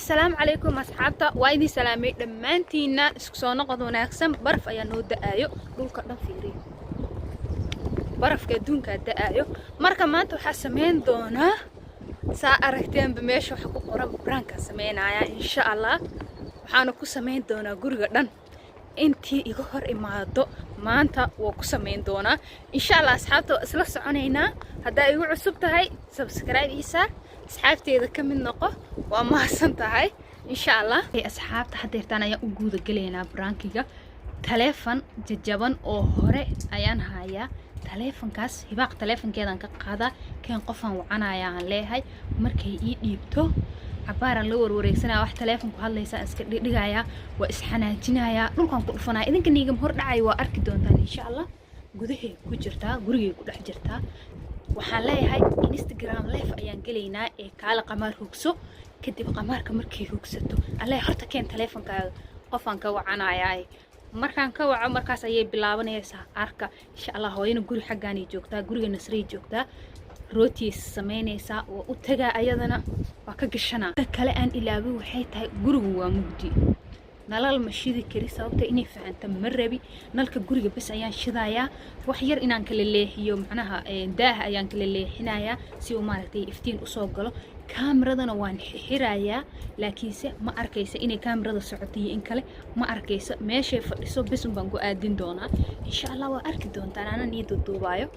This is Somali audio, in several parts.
Assalaamu calaykum asxaabta, waa idin salaamay dhammaantiina. Isku soo noqod wanaagsan. Baraf ayaa noo da-aayo, dhulka dhan fiiriyo, barafka adduunkaa da-aayo. Marka maanta waxaa sameyn doonaa, saa aragteenba meesha waxa ku qoran, prank-ka sameynaya insha Allah. Waxaana ku sameyn doonaa guriga dhan intii iga hor imaado, maanta waa ku sameyn doonaa insha Allah. Asxaabta waa isla soconaynaa. Haddaa igu cusub tahay, subscribe ii saar, asxaabteeda ka mid noqo. Waa mahadsan tahay insha Allah. Asxaabta, hadeertaan ayaan u guuda gelaynaa prank-iga. Taleefan jajaban oo hore ayaan hayaa. Taleefankaas Hibaaq taleefankeedaan ka qaadaa, keen qofaan wacanaya aan leeyahay. Markay ii dhiibto, cabaaraan la warwareegsanaya, wax taleefonku hadlaysaa iska dhigdhigayaa, waa isxanaajinayaa, dhulkaan ku dhufanaya. Idinka niigam hor dhacay, waa arki doontaan insha Allah. Gudahay ku jirtaa, gurigay ku dhex jirtaa. Waxaan leeyahay Instagram live ayaan gelaynaa ee kaala qamaar hugso. Kadib qamaarka markay hugsato, alle horta keen taleefonkaaga, qofaan ka wacanayaa. Markaan ka waco, markaas ayay bilaabanaysaa arka insha Allah. Hooyana guri xaggaanay joogtaa, guriga Nasray joogtaa, rootiyay samaynaysaa, waa u tagaa, ayadana waa ka gashanaa. Kale aan ilaabay waxay tahay, gurigu waa mugdi, nalal ma shidi kari, sababta inay fahanta ma rabi. Nalka guriga bas ayaan shidayaa, wax yar inaan kala leexiyo, macnaha daaha ayaan kala leexinayaa si uu maaragtay iftiin usoo galo. Kaamiradana waan xirayaa, laakiinse ma arkaysa inay kaamirada socoto iyo in kale ma arkaysa. Meeshay fadhiso bes un baan ku aadin doonaa insha Allah. Waa arki doontaan anaan ii duuduubaayo.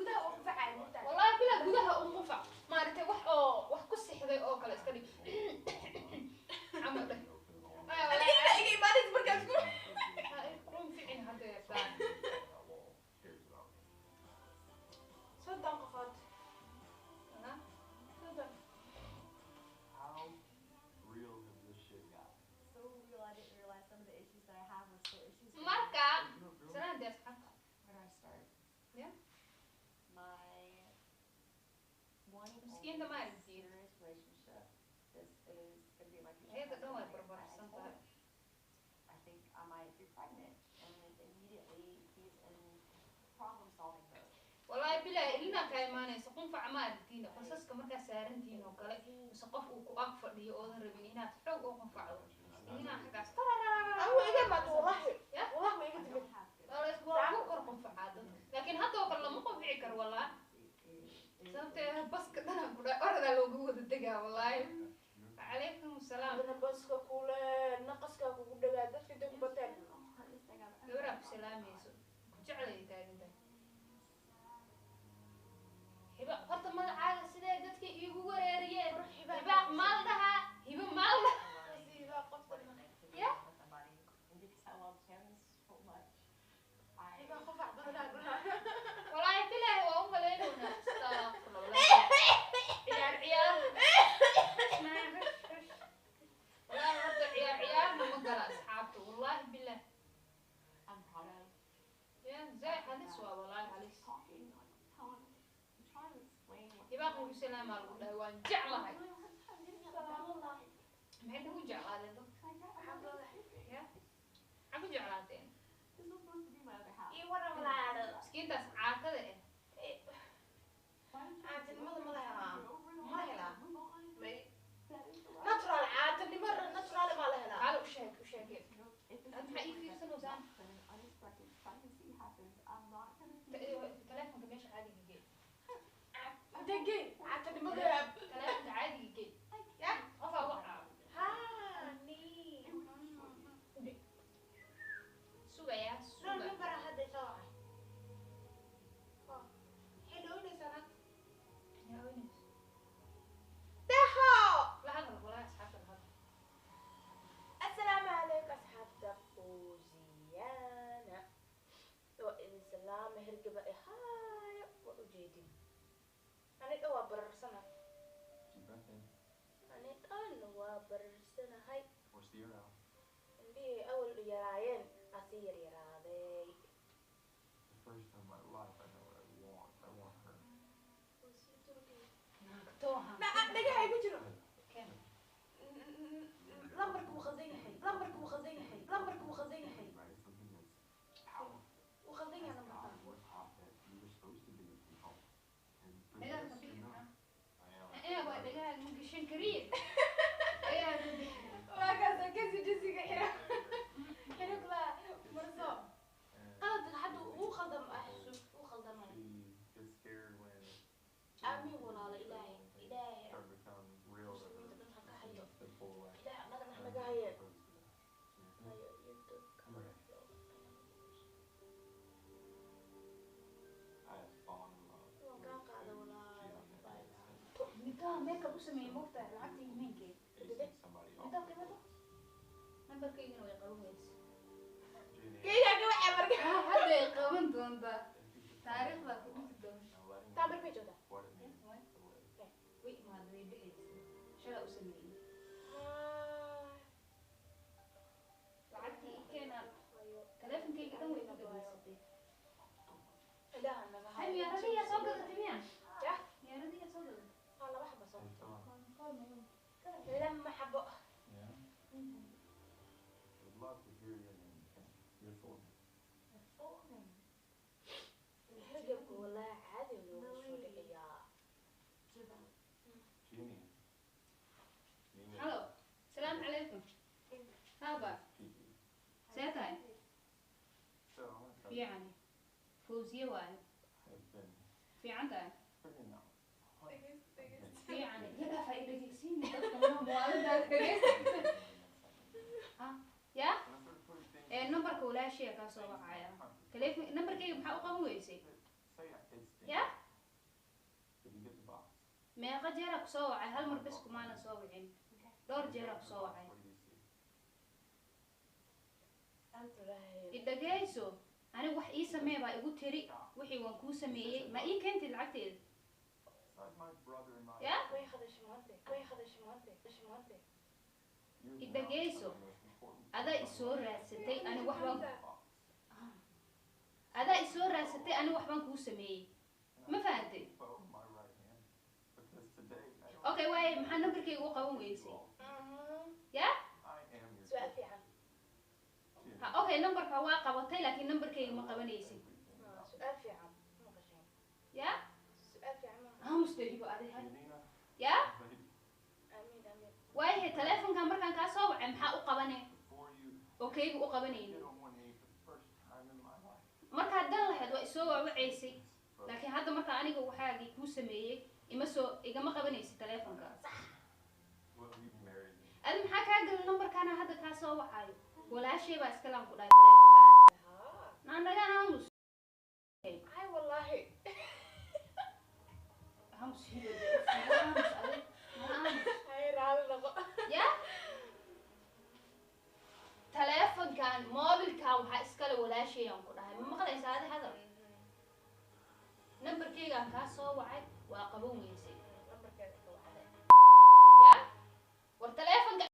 Wallahi bilaa gudaha u qufac, maaragtay, wax oo wax ku sixday oo kale iska dhig camal dheh. Iga imaanaysa markaas ku Qunficin hadda yartaan. 30 qofood, 30. How real has this shit got? So real. I didn't realize some of the issues that I have were still issues. Marka salaadii asxaabta. Where do I start? Yeah. My one and Miskiinta ma only aragtid. serious relationship. This is gonna be my future Ayada dhan way husband. I barbarsan told tahay. him, I think I might be pregnant, and immediately he's in problem solving mode. Wallaahi bilaa ilinaa kaa imaanaysa qunfaca. Ma aragtiin basaska markaa saarantihiin oo kale, mise qof uu ku ag fadhiyo oodan rabin inaad xoog u qunfacdo, ilinaa xaggaas. Anigu iga imaado wallahi. Ya? Wallahi ma iga timid. Waa lagu kor qunfacaa dadka, laakiin hadda oo kale lama qunfici karo wallah, sababtee baska dhanaa ku dha oradaa loogu wada degaa wallaahi. Calaykum asalaam. Adana baska kule naqaskaa kugu dhagaa, dadka intay ku bateen. Hardest thing I've ever Gabaraa ku salaamayso, ku jeclay taagantahay. Hiba, horta magacaaga sidee dadka iigu wareeriyeen? Hibaaq maal dhahaa, Hibo maal dhahaa. Yeah. With somebody, and because I loved him so much, I Qufac badanaa gulaha. Walaahi bilaahi waa u maleynaynaa. Astaghfirullah, ciyaar ciyaar. Walaahi horta ciyaar ciyaarna ma gala asxaabta, wallaahi bilaah. I'm proud of. Ya zaa halis waa, walaahi halis. Talking, like, telling, I'm trying to explain what Hibaaq ugu salaamaa lagu dhahay, waan jeclahay. I'm really hard time getting out of bed. Maxay nagu jeclaadeen dadka? Can I grab Ya, maxaa ku jeclaateen? This was supposed to be my other half. Ii waran walaalo. Miskiintaas caatada eh. Why don't you Caatinimada ma la helaa? get over it Ma la helaa? Move on. May That is the last. Natural caatinimo natural baa la helaa. Kaale u sheeg, u sheeg. If this Maxaa is ii like fiirsanaysaa? Then an unexpected pregnancy happens, I'm not gonna be. Taleefonka meesha caadiga gee. Intee gee caatinimada? Taleefonka caadiga gee. Ya. Qofaa wacaa. Ha ni. Sugayaa. No Suga. Number hadda soo wacay. Waxay dhownaysaa naagta. Yaa weynayso. Deho. La hadal walaahi, asxaabta la hadal. Assalaamu calaykum asxaabta Fuuziyana, waa idin salaama. Hergaba ihaayo, waa ujeedin. Ani dhan waa bararsanahay. Deep breath in. Ani dhan waa bararsanahay. Force the air out. Indhihii awal yaraayeen asii yaryaraaday. The first time in my life I know what I want. I want her. Naagtooha. Dhagaha igu jiro. Keen. Lambarka wuu khaldan yahay, lambarka wuu khaldan yahay, lambarka wuu khaldan yahay. Right? Something that's powerful. Wuu khaldan yahay As lambarka. God, we're taught that we were supposed to be with people. And Shankariye ayaa. Waa kaasa kasi jisiga xiro xiro kula marso. Qalad hadda uu khaldam ah, uu khaldamay. She gets scared when Aamin walaalo, Ilaahay, Ilaahay start to become real to her. muslimiinta dhan ha ka hayo. The pull away. Ilaahay annaga ha naga haye. Opposed to that. Hayo iyo dadka. I have fallen in love. Waan kaa qaada walaalo. Ninkaa makeup u sameeyey, mogtahay lacagta iimaankeeda. Chasing somebody off. Intaa qiimada nambarkaygana way qaban weyse. Jenny, Kayga ka waxay marka. Hadda ay qaban doontaa, taariikhdaa ku dhigi doonta. now letting Taa go markay joogtaa. what it means to live. Way imaada, way bixaysay, shalaa u sameeyey. Lacagtii ii keenaan, taleefonkayga dhan way ku dhageysatay. Ilaaha naga Hay, hayo. miyaaradiyaa soo gadatay miya? Yah. Miyaaradiyaa soo gadatay? Haa, laba xabo soo. Hey, Tom. Lama xabo. Yeah? Would love to hear your name again. Your full name. Hergebku walaahi caadi loogu soo dhigayaa. Jeannie. Nina Halo, salaamu calaykum. Haba. Peaky. See tahay? So I want to tell you, Fiican, Fawziye waayo. I've been Fiican tahay? figuring out what Fiican, iyagaa faa i dhegeysiini dadka maalintaas dhegeysta ya. When I started putting things Ee, nambarka walaashiya kaa soo wacaya. Taleefon nambarkayga maxaa u qaban weysay? Say it stinks. Ya. Did you get the box? Meeqa jeeraa kusoo wacay? Hal mar bes kumaanan soo wicin, dhowr jeeraa kusoo wacay. What do you see? Idhageyso, anigu wax ii samee baa igu tiri, wixii waan kuu sameeyey, ma ii keentid lacagteeda? It's like my brother and my Ya. Way hadashay maanta, way hadashay maanta, hadashay maanta. You're now Idhageyso. one of the most important Adaa people isoo in my life. raadsatay, ani wax baan Box. Adaa isoo raadsatay, ani wax baan kuu sameeyey, ma fahantay? Bow my right hand because today I don't Okay, waaye maxaa nambarkayga u qaban you weysay? all. Ya. I am your Su-aal kid. fiican. Jenny, Ha, okay, nambarka waa qabatay, laakiin nambarkayga ma qabanaysid. everything about Su-aal fiican ma maqasheen? Ya. Su-aal fiican ma. Aamus dehibo adiga. Janina, Ya. lady, Amiin, amiin. Waayahay, taleefonkan markaan kaa soo wacay maxaa u qabane before you oo kayga u qabanaynin? get on one knee for the first time in my life. Markaad dan lahayd waa isoo waawacaysay, But laakiin hadda markaa aniga waxaagii kuu sameeyey ima soo igama qabanaysid taleefonka. Will you marry me? Adi maxaa kaa galay nambarkaana hadda kaa soo wacayo? Walaashay baa iska laan ku dhahay taleefonkan. Haa. Naanaga aamus. Ay, wallaahi. Aamus hibo, aamus adi, aamus. Hay, raali noqo. Ya, taleefonkan, moobilkan waxaa iskale walaashayaan ku dhahay, ma maqlaysaa adi hadal? Nambarkaygaan kaa soo wacay waa qaban weysay. Lambarkeeda ka wacday. Ya, war taleefonka.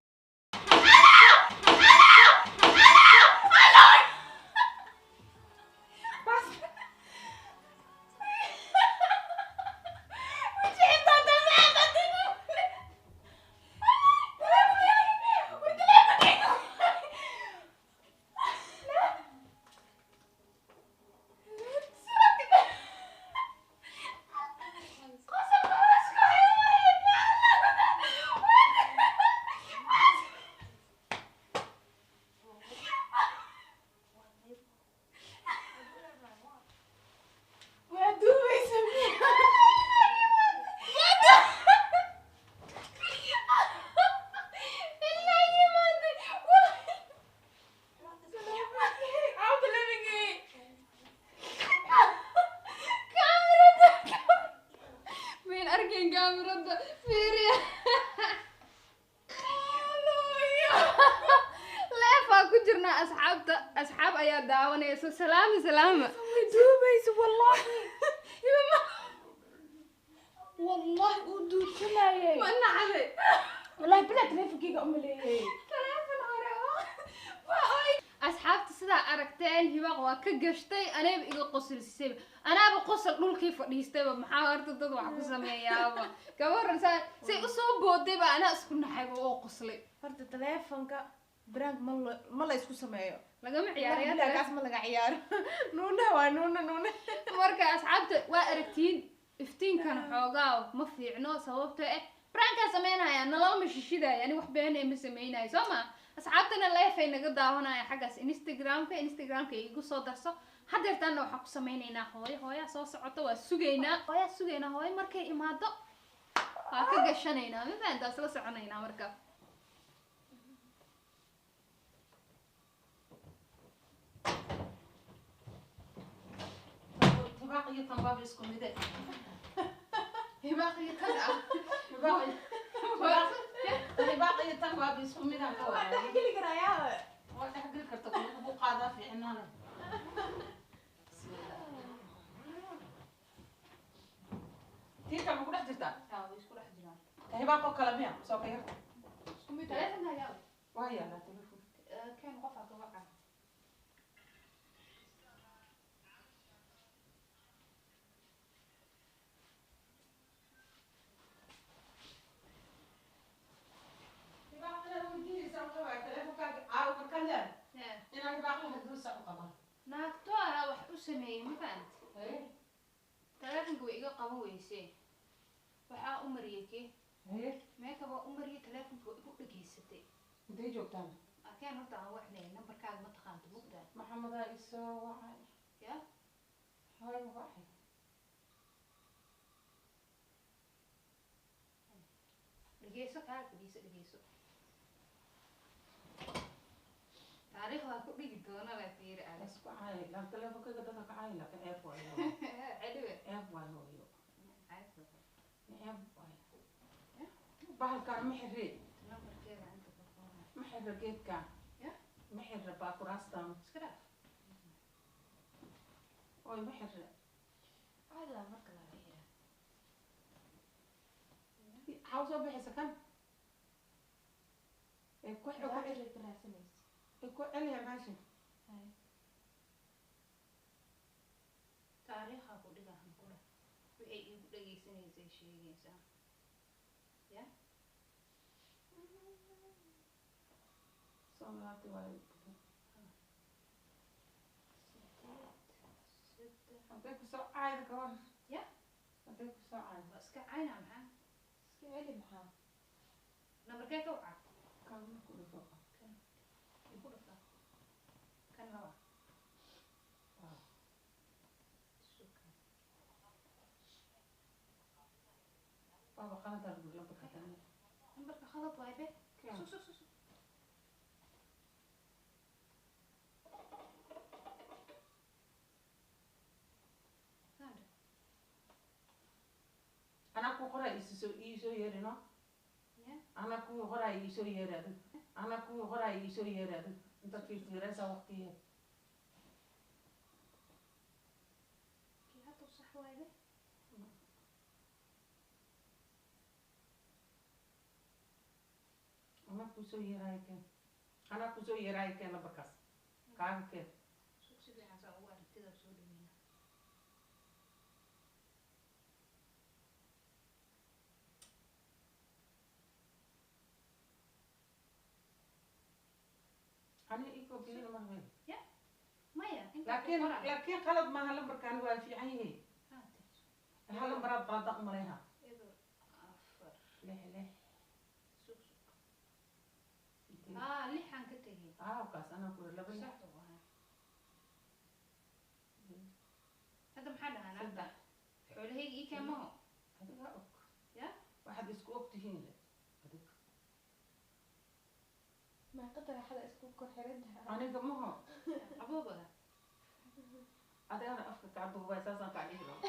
Waa duubaysa. Mayn arkayn kaamirada, fiiriya. Leefaa ku jirnaa asxaabta, asxaab ayaa daawanaysa. Salaama, salaama. Way duubaysa, wallaahi, wallahi uu duubsanayay. Ma nacday? Wallahi bilaa taleefonkeyga umaleeyay. Taleefon hore oo waa oy. Asxaabta, sidaa aragteen, Hibaaq waa ka gashtay, anayba iga qosolsisayba, anaaba qosol dhulkii fadhiistayba. Maxaa horta dad wax ku sameeyaaba gabaran saa say usoo boodayba, anaa isku naxayba oo qoslay. Horta taleefonka prank ma la isku sameeyo. Lagama ciyaarayaa. Bilaa kaas ma laga ciyaaro, nuuna waa nuuna nuuna. Marka asxaabta, waa aragtiin, iftiinkan xoogaa ma fiicno sababto eh Prankaa sameynaya, nalama shishidaya, ani wax been ma sameynayo, soo ma? Asxaabtana live ay naga daawanaya xaggaas Instagramka, Instagramka igu soo darso. Hadeertaana waxaan ku sameynaynaa hooyo, hooyaa soo socoto, waa sugaynaa, hooyaa sugaynaa. Hooyo markay imaado waa ka gashanaynaa, ma fahantaa? Isla soconaynaa marka. Hibaaq iyo tan waaba isku mide. Hibaaq iyo tan ah. Hibaaq iyo tan waaba isku midaan ka Waa wadaa. dhexgeli karayaa. Waa dhexgeli karta, kugu qaadaa fiicnaana. Tii kale ma ku dhex jirtaa? Haa, way isku dhex jiraan. Ka hibaaq oo kale miya soo ka yarta? Isku mid. Taleefanka yaa? Waa yaalaa telefoon. Keen, qofaa ka waca. Hibaaq inaad weydiinaysaa u qabaa teleefonkaaga caawa markaan leedahay inaan hibaaq la hadluusaa u qabaa. Naagto anaa wax u sameeyey, ma fahant? Haye. Taleefanka way iga qaban weysee, waxaa u mariyey kee? Haye. Meekaba u mariyey, taleefanka waa igu dhageysatay. Intay joogtaan? Akeen horta aan waxnay, nambarkaaga ma taqaanto, mugtaa? Maxamedaa isoo wacay. Ya. Hay wacay. Dhegeyso, kaa fadhiiso, dhegeyso, taariikhdaa ku dhigi doona la fiiri ale. Isku caay laan teleefonkayga, dadka ka caay, laakiin ceeb waayo. Celiwe. Ceeb waayo hooyo, ceeb waayo. Bahalkaan ma xirri. Nambarkeeda inta ku qoran. Ma xirra geedkaan. Ya? Ma xirra baakuraastaan. Iska dhaaf. Oy, ma xirra. Caadi waa marka laga xiraa. Maxaa usoo bixisa kan ee ku ku Battery ka raadsanaysa. Ee ku celiya meesha. Haye. Taariikhaa ku dhigahan ku dheh, waxay iigu dhageysanaysay sheegaysaa ya. Soo laabtay waayo. 8 3. Hadday kusoo caayda ka hor. Ya? Hadday kusoo caayda. Waa iska cayna, maxaa? Iska celi, maxaa? Nambarkee ka waca? Kan ku dhufo. Igu dhufta kan laba. Ah. Suka. Waaba qalad lagu lambarka tan. Nambarka khalad waay be. Keen. Sug, sug, sug, sug. Saandra. Anaa ku qoray, isusoo iisoo yeerino. Ya. Anaa kuu qoray, iisoo yeeri adig. Anaa kuu qoray, iisoo yeeri adig. Inta fiirfiiraysa waqtigeed. Kii hadda sax waay be. Anaa kuusoo yeeraayo keen, anaa kuusoo yeeraayo keen, lambarkaas kaaga keen. Sug, si fiican saa ugu aragtida soo dhaweyna. Ani ii koobiyeyna mar weyn. Maya inta ku Laakiin qoray. Laakiin qalad maaha, lambarkaan waa fiican yahay. Haate. Hal lambaraad qalada umalayha. 0 4. 6 6. Sug, sug. 8. Aa, lixaan ka tegey. Kaas anaa ku 2 6. Sax uu ahaa. Hadda maxaa dhahaa naagta? 3. Xoolahayga ii keen maho. Adigaa og. Ya? Waxaad isku og tihiin le adig. Meeqa taraxada isku kor xiran tahay? Aniga maho. Aboobaga. Adigana afka kaa duubay, saasaan kaa dhihi lahaa.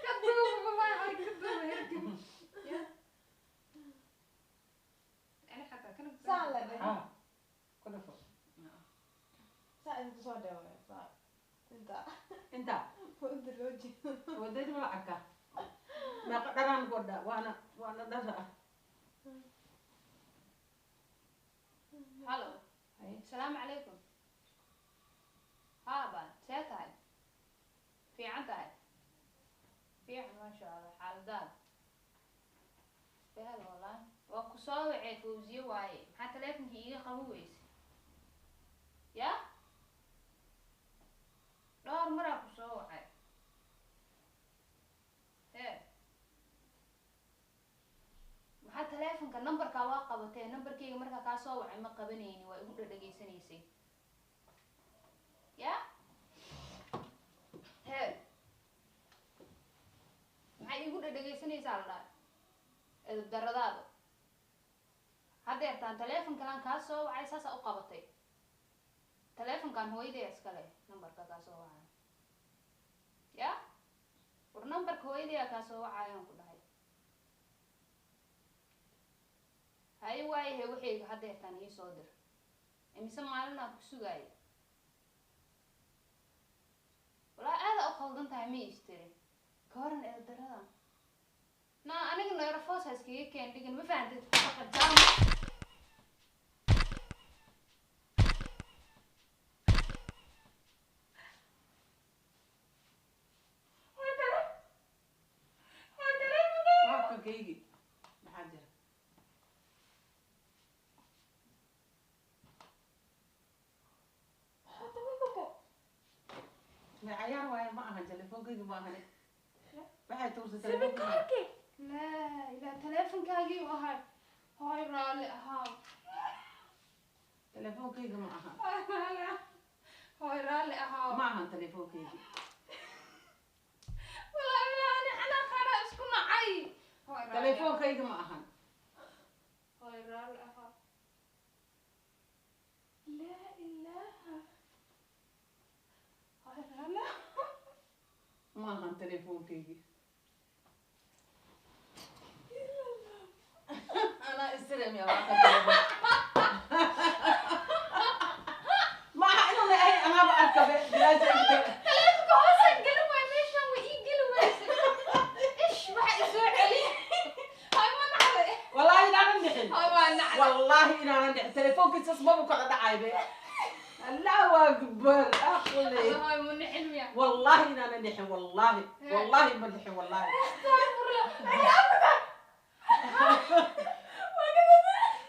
Ka duuba, wallahi ay ka duuba hergeb ya. Ani xataa kana. Saa la dhahay. Ah, ku dhufo. Saa inta soo dhawaay. Saa. Inta. Inta. Inta loo jeedo. Wadadii ma la arkaa? Meeqa dharaan godha, waana dhara ah. Hallo. Haye. Asalaamu calaykum. Haa baan see tahay? Fiican tahay? Fiican, maasha Allah. Xaaladaada behel? Wallahi waa ku soo wacay, Fawziye waaye. Maxaa taleefonkii iiga qaban weyse ya? Dhowr maraa ku soo wacay hee. Taleefonka nambarkaa waa qabatee, nambarkayga markaa kaa soo wacay ma qabanayni, waa igu dhadhageysanaysay. Ya hee, maxay igu dhadhageysanaysaa la dhahay? Edeb daradaada haddeertaan taleefonkalaan kaa soo wacay, saasaa u qabatay. Taleefonkan hooyaday iskale, nambarka kaa soo wacay. Ya war, nambarka hooyadayaa kaa soo wacayaan ku dhahay. Haye, waayahe, waxayga haddeertaan ii soo dir. Imise maalinaa ku sugaaya? Walaa aada u khaldan tahay, ma istiri ka waran edeb darada? Na aniga neerfoos ha iskaga keen dhigin, ma fahantid? Faqajaama. Waa kankaygi, maxaa jira? Ma cayaar waaye? Ma ahan telefoonkaygi, ma ahane. Waxay tuursay telefonkaygi. Laa ilaa taleefonkaagii u ahay. Hooy, raalli ahaa. Telefoonkayga ma aha. Hooy, raalli ahaa. Ma ahan telefoonkaygi. Walaa ilaa ani xanaaqana isku nacay. Hooy, raalli. Telefoonkayga ma ahan. Hooy, raalli ahaa. Laa ilaaha. Hooy, raalli ahaa. Ma ahan telefoonkaygi. Anaa isirem ya, waa ka telefoon ma aha inuuna ahayn, anaaba arkabe bilaasha. Taleefonka hoosaan geli waay, meeshaan way ii geli waysay. Ish, waxa isoo celiy. Hooy, ma nacday? Wallaahi inaanan dhixin. Hooy, waa nacday. Wallaahi inaanan dhixin. Telefoonkiisas mabu kala dhacaybe. Allahu akbar, aqli. Hooy, mu nicin miya? Wallaahi inaanan dhixin, wallaahi, wallaahi ma dhixin, wallaahi.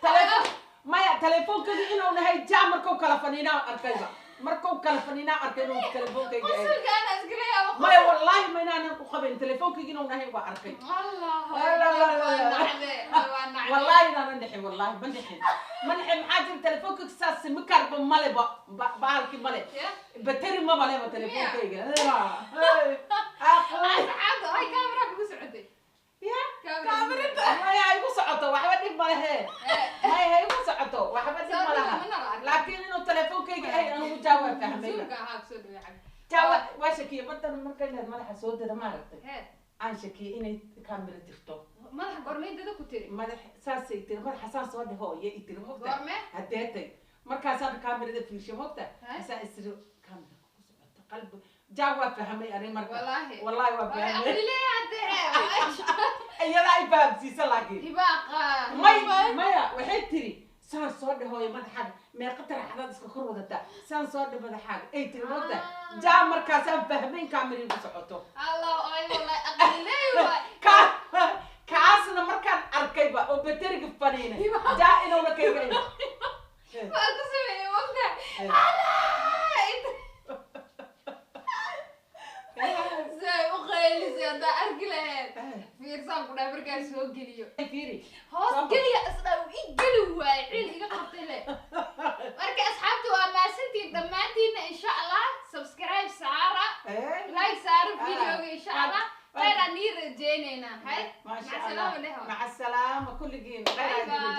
Telefoon maya, telefoonkayga inuu nahay jaa markuu kala faniinaa arkayba, markuu kala faniinaa arkay inuu telefoonkayga ahay. Qosolka ana iskala yaabo. Maya, wallaahi ma inaanan u qabin telefoonkayga inuu nahay, waa arkay. Allah. La, la, la, la, waa la. nacday. Hooy, waa nacday. Wallaahi inaanan dhixin, wallaahi ma dhixin, ma dhixin. Maxaa jira? Telefoonkayga saas simikarba maleba, bahalki male. Ya? Bateri ma maleba telefoonkayga. Aqli. Asxaabta, ay kaamera kugu socotay. Ya. Kaamerada. Maya, igu socoto, waxba dhib ma lehe. Maya, ha igu socoto, waxba dhib ma laha. Mana la arkay. Laakiin inuu telefoonkayga ahay anigu jaa waa fahmayba. Zoomka ahaa kusoo dhaway cag. Jaa waa shakiyey martan markay lehed madaxa soo dada, maaragtay? Hee. Aan shakiyey inay kaamira jirto. Madaxa gormay dada ku tiri? Madax saasay tiri, madaxa saas soo dhaho iyo i tiri, mogta? Goorme? Hadeetay markaasaan kaamirada fiirshay, mogta? Hee? Asaa isiri kaamira kugu socoto qalbi. Jaa waa fahmay ani marka. Wallaahi. Wallaahi waa Hooy, fahmay. aqli leeyahay hadee. Iyadaa ay fahamsiisa laakiin. Hibaaqa. May, maya, waxay tiri saan soo dhahooyo madaxaaga, meeqa taraxadaad iska kor wadataa, saan soo dhe madaxaaga ay tiri, mogta? Ah. Jaa markaasaan fahmayn kaamira igu socoto. Allah, ay wallahi aqli leeyahay. Ka kaasna markaan arkayba oo bateriga faniinay, jaa inuuna kayga Waa ku sameeyey, mogta? Allah! Say u qaylisay haddaa arki lahayd. Fiirsaan ku dhahay markaan soo geliyo. Fiiri. Hoos geliya isdha uu ii geli waayay, ciil iga qabtay le. Marka asxaabta, waa mahadsantihiin dhammaantiinna. Insha Allah subscribe saara, like saara videoga, insha Allah khayr aan nii rajeynaynaa. Hay. Maasha maca Allah. salaama leho. Maca asalaama kulligiin. Bye bye.